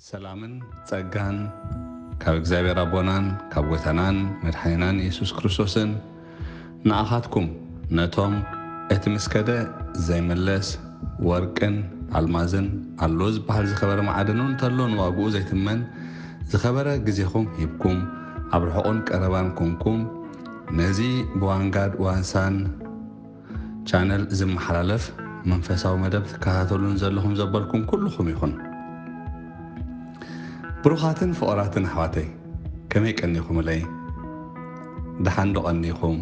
ሰላምን ጸጋን ካብ እግዚኣብሔር ኣቦናን ካብ ጎይታናን መድሓኒናን የሱስ ክርስቶስን ንኣኻትኩም ነቶም እቲ ምስ ከደ ዘይምለስ ወርቅን ኣልማዝን ኣሎ ዝበሃል ዝኸበረ መዓድን እውን እንተሎ ንዋግኡ ዘይትመን ዝኸበረ ግዜኹም ሂብኩም ኣብ ርሑቕን ቀረባን ኮንኩም ነዚ ብዋንጋድ ዋንሳን ቻነል ዝመሓላለፍ መንፈሳዊ መደብ ትከታተሉን ዘለኹም ዘበልኩም ኩልኹም ይኹን። ብሩኻትን ፍቑራትን ኣሕዋተይ ከመይ ቀኒኹምለይ? ደሓን ዶ ቀኒኹም?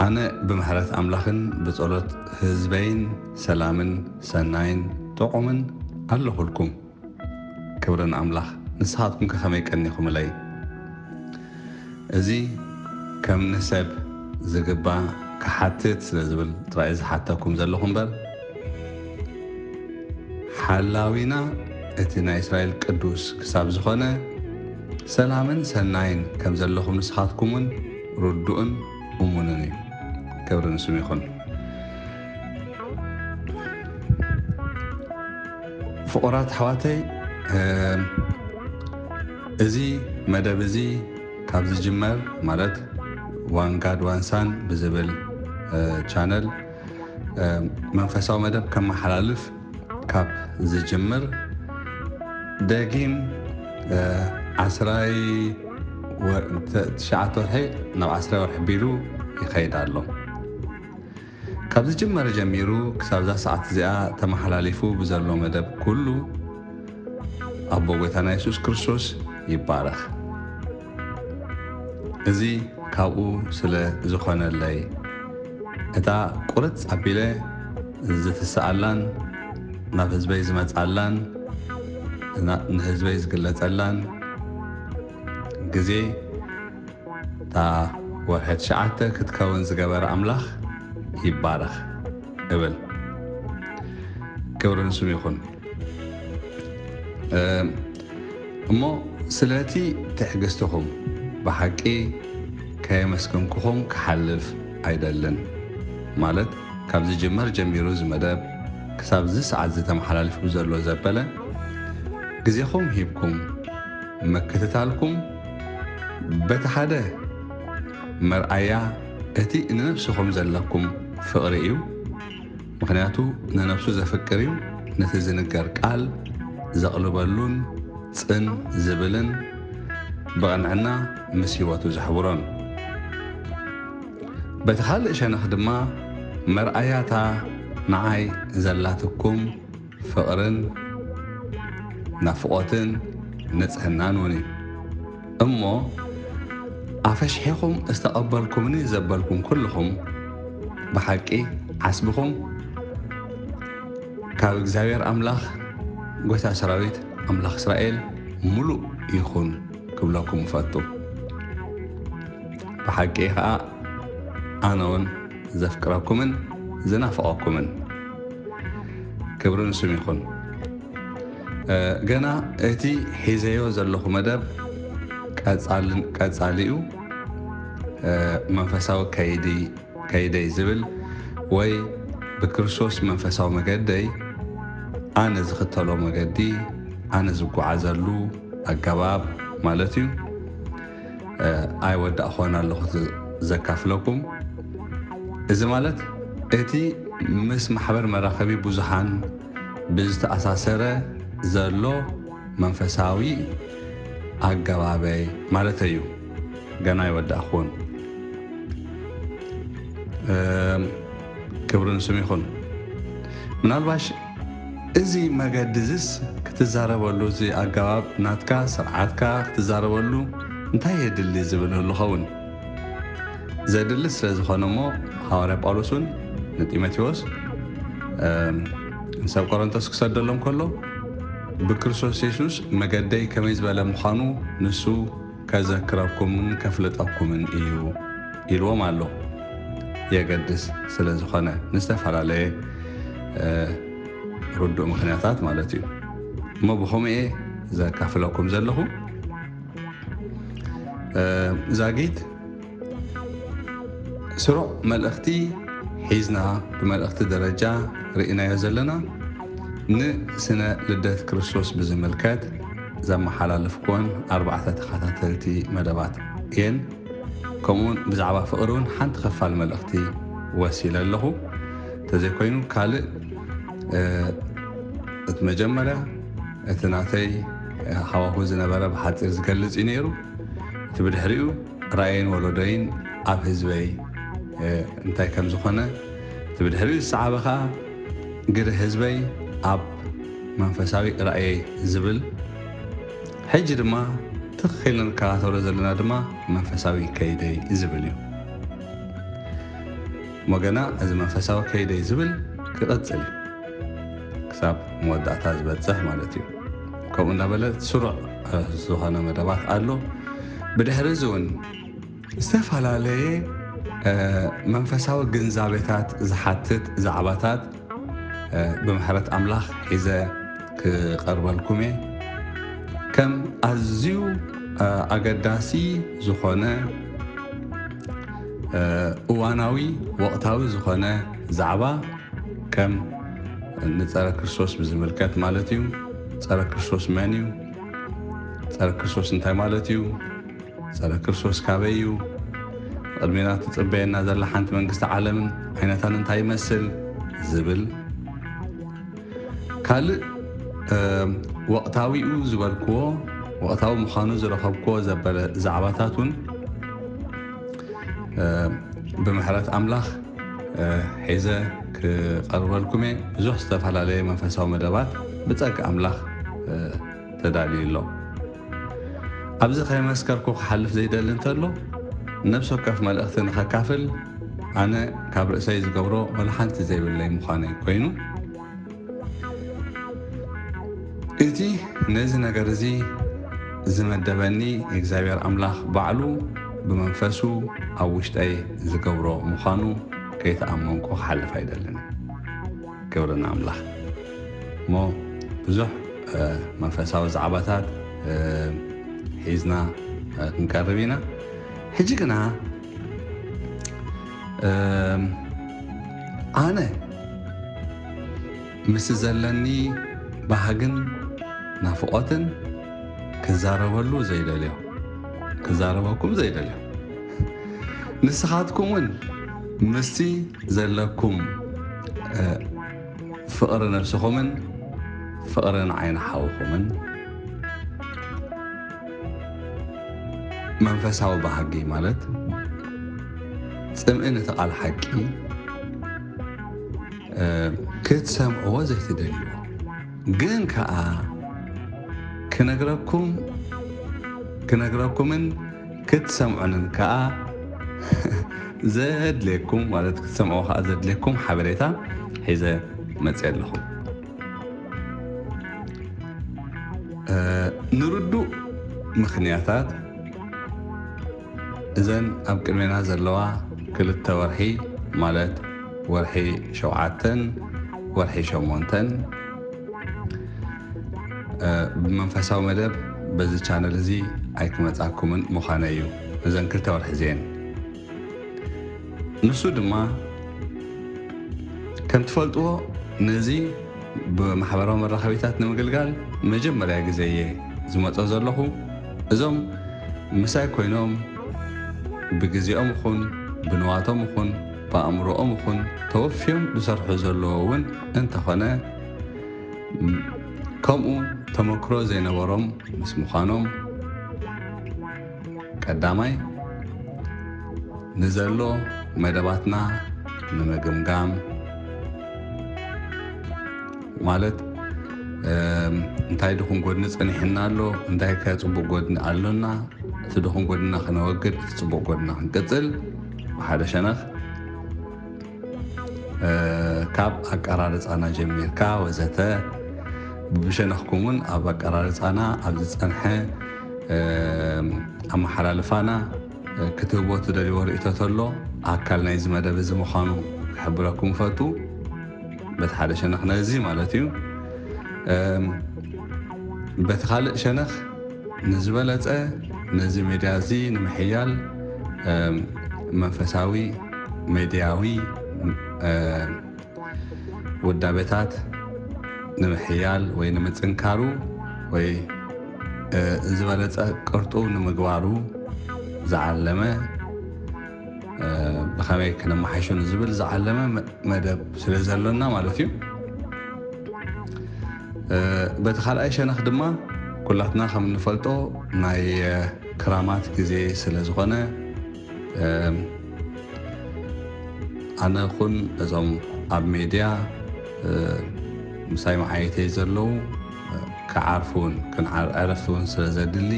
ኣነ ብምሕረት ኣምላኽን ብጸሎት ህዝበይን ሰላምን ሰናይን ጥዑምን ኣለኹልኩም። ክብሪ ንኣምላኽ። ንስኻትኩም ከ ከመይ ቀኒኹምለይ? እዚ ከም ንሰብ ዝግባእ ክሓትት ስለ ዝብል ጥራይ ዝሓተኩም ዘለኹ እምበር ሓላዊና እቲ ናይ እስራኤል ቅዱስ ክሳብ ዝኾነ ሰላምን ሰናይን ከም ዘለኹም ንስኻትኩም እውን ርዱእን እሙንን እዩ። ክብሪ ንስሙ ይኹን። ፍቑራት ኣሕዋተይ እዚ መደብ እዚ ካብ ዝጅመር ማለት ዋንጋድ ዋንሳን ብዝብል ቻነል መንፈሳዊ መደብ ከመሓላልፍ ካብ ዝጅምር ደጊም ዓስራይ ትሽዓተ ወርሒ ናብ ዓስራይ ወርሒ ቢሉ ይኸይድ ኣሎ። ካብ ዝጅመር ጀሚሩ ክሳብ እዛ ሰዓት እዚኣ ተመሓላሊፉ ብዘሎ መደብ ኩሉ ኣቦ ጎይታና የሱስ ክርስቶስ ይባረኽ። እዚ ካብኡ ስለ ዝኾነለይ እታ ቁርጽ ኣቢለ ዝትስኣላን ናብ ህዝበይ ዝመጻላን ንህዝበይ ዝግለጸላን ግዜ እታ ወርሒ ትሽዓተ ክትከውን ዝገበረ ኣምላኽ ይባረኽ እብል። ክብሪ ንስሙ ይኹን። እሞ ስለቲ ትዕግስትኹም ብሓቂ ከየመስገንኩኹም ክሓልፍ ኣይደልን። ማለት ካብ ዝጅመር ጀሚሩ እዚ መደብ ክሳብ እዚ ሰዓት እዚ ተመሓላሊፉ ዘሎ ዘበለ ግዜኹም ሂብኩም ምክትታልኩም በቲ ሓደ መርኣያ እቲ ንነብስኹም ዘለኩም ፍቕሪ እዩ። ምኽንያቱ ንነብሱ ዘፍቅር እዩ ነቲ ዝንገር ቃል ዘቕልበሉን ጽን ዝብልን ብቕንዕና ምስ ህይወቱ ዘሕብሮን። በቲ ካልእ ሸነኽ ድማ መርኣያታ ንዓይ ዘላትኩም ፍቕርን ናፍቖትን ንጽህናን እውን እዩ። እሞ ኣፈሽሒኹም ዝተቐበልኩምኒ ዘበልኩም ኩልኹም ብሓቂ ዓስብኹም ካብ እግዚኣብሔር ኣምላኽ ጎይታ ሰራዊት ኣምላኽ እስራኤል ምሉእ ይኹን ክብለኩም እፈቱ። ብሓቂ ኸኣ ኣነ እውን ዘፍቅረኩምን ዝናፍቐኩምን። ክብሪ ንስም ይኹን። ገና እቲ ሒዘዮ ዘለኹ መደብ ቀጻልን-፣ ቀጻሊኡ መንፈሳዊ ከይዲ፣ ከይደይ ዝብል ወይ ብክርስቶስ መንፈሳዊ መገደይ ኣነ ዝኽተሎ መገዲ፣ ኣነ ዝጓዓዘሉ ኣገባብ ማለት እዩ። ኣይወዳእኹን ኣለኹ ዘካፍለኩም። እዚ ማለት እቲ ምስ ማሕበር መራኸቢ ብዙሃን ብዝተኣሳሰረ ዘሎ መንፈሳዊ ኣገባበይ ማለተይ እዩ። ገና ኣይወዳእኹን። ክብሪ ንስም ይኹን። ምናልባሽ እዚ መገዲ እዚስ ክትዛረበሉ፣ እዚ ኣገባብ ናትካ ስርዓትካ ክትዛረበሉ እንታይ የድሊ ዝብል ህሉ ኸውን። ዘድሊ ስለ ዝኾነ እሞ ሃዋርያ ጳውሎስ እውን ንጢሞቴዎስ፣ እም፣ ንሰብ ቆሮንቶስ ክሰደሎም ከሎ፣ "ብክርስቶስ የሱስ መገደይ ከመይ ዝበለ ምዃኑ ንሱ ከዘክረኩምን ከፍልጠኩምን እዩ" ኢልዎም ኣሎ። የገድስ ስለ ዝኾነ ንዝተፈላለየ፣ እ፣ ርዱእ ምኽንያታት ማለት እዩ። እሞ ብኸምኡ እየ ዘካፍለኩም ዘለኹ። እ፣ ዛጊት ስሩዕ መልእኽቲ ሒዝና ብመልእኽቲ ደረጃ ርኢናዮ ዘለና ንስነ ልደት ክርስቶስ ብዝምልከት ዘመሓላለፍኩወን ኣርባዕተ ተኸታተልቲ መደባት እየን። ከምኡውን ብዛዕባ ፍቕሪ እውን ሓንቲ ክፋል መልእኽቲ ወሲለ ኣለኹ። እንተዘይኮይኑ ካልእ፣ እ፣ እቲ መጀመርያ እቲ ናተይ ሃዋሁ ዝነበረ ብሓፂር ዝገልፅ እዩ ነይሩ። እቲ ብድሕሪኡ ራእይን ወለዶይን ኣብ ህዝበይ፣ እ፣ እንታይ ከም ዝኾነ፣ እቲ ብድሕሪኡ ዝሰዓበ ኸዓ ግደ ህዝበይ ኣብ መንፈሳዊ ራእየይ ዝብል፣ ሕጂ ድማ ትኽ ኢልና ንከታተሎ ዘለና ድማ መንፈሳዊ ከይደይ ዝብል እዩ። እሞ ገና እዚ መንፈሳዊ ከይደይ ዝብል ክቐጽል እዩ፣ ክሳብ መወዳእታ ዝበጽሕ ማለት እዩ። ከምኡ እንዳበለ ስሩዕ፣ እ፣ ዝኾነ መደባት ኣሎ። ብድሕሪ እዚ እውን ዝተፈላለየ፣ እ፣ መንፈሳዊ ግንዛቤታት ዝሓትት ዛዕባታት፣ እ፣ ብምሕረት ኣምላኽ ሒዘ ክቐርበልኩም እየ። ከም ኣዝዩ፣ እ፣ ኣገዳሲ ዝኾነ፣ እ፣ እዋናዊ ወቕታዊ ዝኾነ ዛዕባ፣ ከም ንጸረ ክርስቶስ ብዝምልከት ማለት እዩ። ጸረ ክርስቶስ መን እዩ? ጸረ ክርስቶስ እንታይ ማለት እዩ? ጸረ ክርስቶስ ካበይ እዩ? ቅድሜና ትጽበየና ዘላ ሓንቲ መንግስቲ ዓለምን ዓይነታን እንታይ ይመስል? ዝብል። ካልእ፣ እ፣ ወቕታዊኡ ዝበልክዎ፣ ወቕታዊ ምዃኑ ዝረኸብክዎ ዘበለ ዛዕባታት እውን፣ እ፣ ብምሕረት ኣምላኽ፣ እ፣ ሒዘ ክቐርበልኩም እየ። ብዙሕ ዝተፈላለየ መንፈሳዊ መደባት ብጸጋ ኣምላኽ፣ እ፣ ተዳልዩ ኣሎ። ኣብዚ ከየመስከርኩ ክሓልፍ ዘይደሊ እንተሎ፣ ነብሲ ወከፍ መልእኽቲ ንኸካፍል ኣነ ካብ ርእሰይ ዝገብሮ ወላ ሓንቲ ዘይብለይ ምዃነይ ኮይኑ፣ እቲ ነዚ ነገር እዚ ዝመደበኒ እግዚኣብሔር ኣምላኽ ባዕሉ ብመንፈሱ ኣብ ውሽጠይ ዝገብሮ ምዃኑ ከይተኣመንኩ ክሓልፍ ኣይደልን። ክብሪ ንኣምላኽ። እሞ ብዙሕ፣ እ፣ መንፈሳዊ ዛዕባታት፣ እ፣ ሒዝና፣ እ፣ ክንቀርብ ኢና። ሕጂ ግና፣ እ፣ ኣነ ምስ ዘለኒ ባህግን ናፍቖትን ክዛረበሉ ዘይደልዮ፣ ክዛረበኩም ዘይደልዮ፣ ንስኻትኩም እውን ምስቲ ዘለኩም፣ እ፣ ፍቕሪ ነብስኹምን ፍቕሪ ንዓይኒ ሓውኹምን መንፈሳዊ ባህጊ ማለት ጽምኢ ነቲ ቃል ሓቂ፣ እ፣ ክትሰምዕዎ ዘይትደልይዎ፣ ግን ከኣ ክነግረኩም፣ ክነግረኩምን ክትሰምዑንን ከኣ ዘድልየኩም፣ ማለት ክትሰምዕዎ ከኣ ዘድልየኩም ሓበሬታ ሒዘ መጽየ ኣለኹ። እ፣ ንርዱእ ምኽንያታት እዘን ኣብ ቅድሜና ዘለዋ ክልተ ወርሒ፣ ማለት ወርሒ ሸውዓተን ወርሒ ሸሞንተን፣ እ፣ ብመንፈሳዊ መደብ በዚ ቻነል እዚ ኣይክመጻኩምን ምዃነ እዩ። እዘን ክልተ ወርሒ እዚኤን። ንሱ ድማ፣ ከም ትፈልጥዎ፣ ነዚ ብማሕበራዊ መራኸቢታት ንምግልጋል መጀመርያ ግዜ እየ ዝመጾ ዘለኹ። እዞም ምሳይ ኮይኖም ብግዜኦም ይኹን ብንዋቶም ይኹን ብኣእምሮኦም ይኹን ተወፍዮም ዝሰርሑ ዘለዉ እውን እንተኾነ፣ ከምኡ ተመክሮ ዘይነበሮም ምስ ምዃኖም፣ ቀዳማይ፣ ንዘሎ መደባትና ንምግምጋም፣ ማለት፣ እም፣ እንታይ ድኹም ጎድኒ ጸኒሕና ኣሎ፣ እንታይ ከ ጽቡቕ ጎድኒ ኣሎና፣ እቲ ድኹም ጎድንና ክነወግድ፣ እቲ ጽቡቕ ጎድንና ክንቅጽል፣ ብሓደ ሸነኽ፣ እ፣ ካብ ኣቀራርጻና ጀሚርካ ወዘተ፣ ብሸነኽኩም እውን ኣብ ኣቀራርጻና፣ ኣብ ዝጸንሐ፣ እ፣ ኣመሓላልፋና፣ እ፣ ክትህቦ ትደልይዎ ርእይቶ ተሎ፣ ኣካል ናይዚ መደብ እዚ ምዃኑ ክሕብረኩም እፈቱ። በቲ ሓደ ሸነኽ ነዚ ማለት እዩ። እም፣ በቲ ካልእ ሸነኽ ንዝበለጸ ነዚ ሜድያ እዚ ንምሕያል፣ እም፣ መንፈሳዊ፣ ሜድያዊ፣ እም፣ ውዳቤታት ንምሕያል ወይ ንምጽንካሩ ወይ ዝበለጸ ቅርጡ ንምግባሩ ዝዓለመ፣ ብኸመይ ክነመሓይሾ ንዝብል ዝዓለመ መደብ ስለ ዘሎና ማለት እዩ። በቲ ካልኣይ ሸነኽ ድማ ኩላትና ከም እንፈልጦ ናይ ክራማት ግዜ ስለ ዝኾነ፣ ኣነ ኹን እዞም ኣብ ሜድያ ምሳይ መዓይተይ ዘለዉ ክዓርፉ እውን ዕረፍቲ እውን ስለ ዘድሊ፣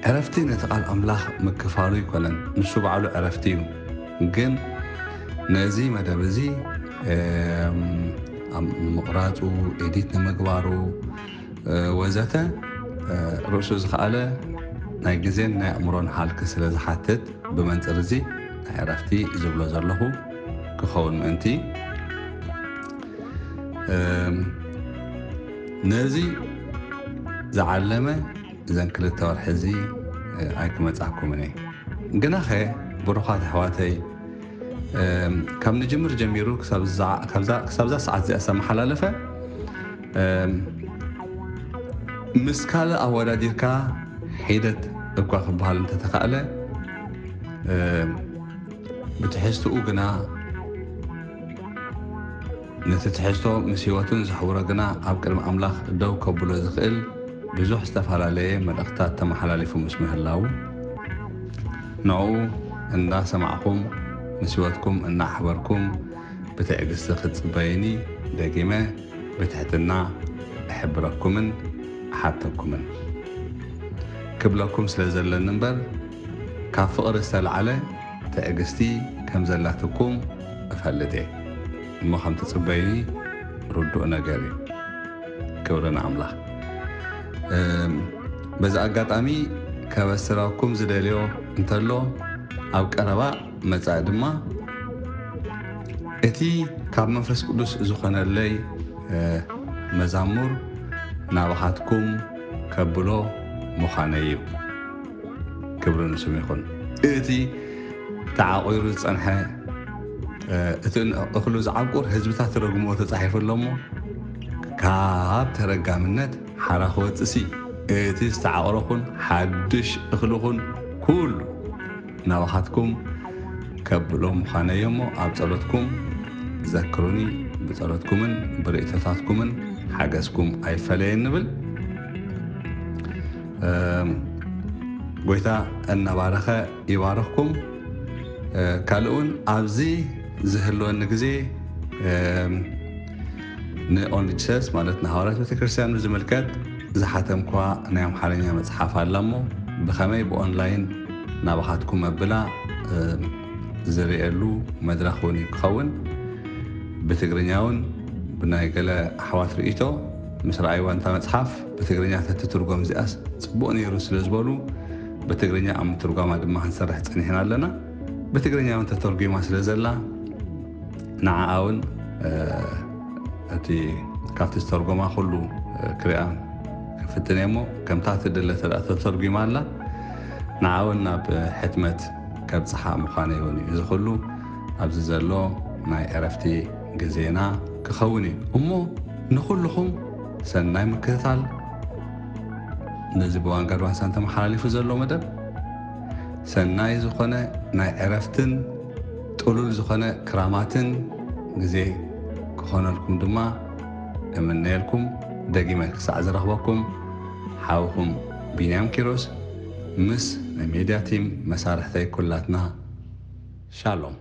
ዕረፍቲ ነቲ ቃል ኣምላኽ ምክፋሉ ኣይኮነን፣ ንሱ ባዕሉ ዕረፍቲ እዩ። ግን ነዚ መደብ እዚ ንምቕራጹ፣ ኤዲት ንምግባሩ ወዘተ ርእሱ ዝኸኣለ ናይ ግዜን ናይ ኣእምሮን ሃልኪ ስለ ዝሓትት፣ ብመንጽር እዚ ናይ ዕረፍቲ ዝብሎ ዘለኹ ክኸውን ምእንቲ፣ ነዚ ዝዓለመ እዘን ክልተ ወርሒ እዚ ኣይክመጻኩምን እየ። ግናኸ ብሩኻት ኣሕዋተይ፣ ካብ ንጅምር ጀሚሩ ክሳብዛ ሰዓት እዚኣ ዝተመሓላለፈ ምስ ካልእ ኣወዳዲርካ ሒደት እኳ ክበሃል እንተተኻእለ፣ ብትሕዝትኡ ግና ነቲ ትሕዝቶ ምስ ህይወቱን ዘሕውሮ ግና ኣብ ቅድሚ ኣምላኽ ደው ከብሎ ዝኽእል ብዙሕ ዝተፈላለየ መልእኽታት ተመሓላሊፉ ምስ ምህላዉ፣ ንዕኡ እንዳሰማዕኩም ምስ ህይወትኩም እናኣሕበርኩም ብትዕግስቲ ክትጽበዩኒ ደጊመ ብትሕትና እሕብረኩምን እሓተኩምን። ክብለኩም ስለ ዘለኒ እምበር፣ ካብ ፍቕሪ ዝተላዕለ ትዕግስቲ ከም ዘላትኩም እፈልጥ እየ። እሞ ከም ትጽበዩኒ ርዱእ ነገር እዩ። ክብሪ ንኣምላኽ። በዚ ኣጋጣሚ ከበስረኩም ዝደልዮ እንተሎ፣ ኣብ ቀረባ መጻኢ ድማ እቲ ካብ መንፈስ ቅዱስ ዝኾነለይ መዛሙር ናባኻትኩም ከብሎ ምዃነይ እዩ። ክብሪ ንስሙ ይኹን። እቲ ተዓቑሩ ዝጸንሐ፣ እቲ እኽሉ ዝዓቁር ህዝብታት ረግምዎ ተጻሒፉ ኣሎ እሞ፣ ካብ ተረጋምነት ሓራ ክወጽእሲ፣ እቲ ዝተዓቑረ ኹን ሓድሽ እኽሊ ኹን ኩሉ ናባኻትኩም ከብሎ ምዃነዮ እሞ፣ ኣብ ጸሎትኩም ዘክሩኒ፣ ብጸሎትኩምን ብርእይቶታትኩምን ሓገዝኩም ኣይፈለየን ንብል። ጎይታ እናባረኸ ይባርኽኩም። ካልእ እውን ኣብዚ ዝህልወኒ ግዜ ንኦንሊ ጂሰስ ማለት ንሃዋርያት ቤተክርስትያን ዝምልከት ዝሓተምኳ ናይ ኣምሓርኛ መጽሓፍ ኣላ እሞ፣ ብኸመይ ብኦንላይን ናባኻትኩም መብላ ዝርእየሉ መድረኽ እውን እዩ ክኸውን። ብትግርኛ እውን ብናይ ገለ ኣሕዋት ርእይቶ ምስ ረኣይዋ እንታ መጽሓፍ ብትግርኛ ተትትርጎም እዚኣስ ጽቡቕ ነይሩ ስለ ዝበሉ፣ ብትግርኛ ኣብ ምትርጓማ ድማ ክንሰርሕ ጸኒሕና ኣለና። ብትግርኛ እውን ተተርጒማ ስለ ዘላ፣ ንዓኣ እውን እቲ ካብቲ ዝተርጎማ ኩሉ ክሪኣ ክፍትን እየ እሞ፣ ከምታ ትድለ ተዳ ተተርጒማ ኣላ፣ ንዓ እውን ናብ ሕትመት ከብጽሓ ምዃነ ይኹን እዩ። እዚ ኩሉ ኣብዚ ዘሎ ናይ ዕረፍቲ ግዜና ክኸውን እዩ። እሞ ንኹልኹም ሰናይ ምክትታል፣ ነዚ ብዋንጋ ድዋንሳን ተመሓላሊፉ ዘሎ መደብ ሰናይ ዝኾነ ናይ ዕረፍትን ጥሉል ዝኾነ ክራማትን ግዜ ክኾነልኩም ድማ እምነየልኩም። ደጊመ ክሳዕ ዝረኽበኩም፣ ሓውኹም ቢንያም ኪሮስ ምስ ናይ ሜድያ ቲም መሳርሕተይ ኩላትና ሻሎም።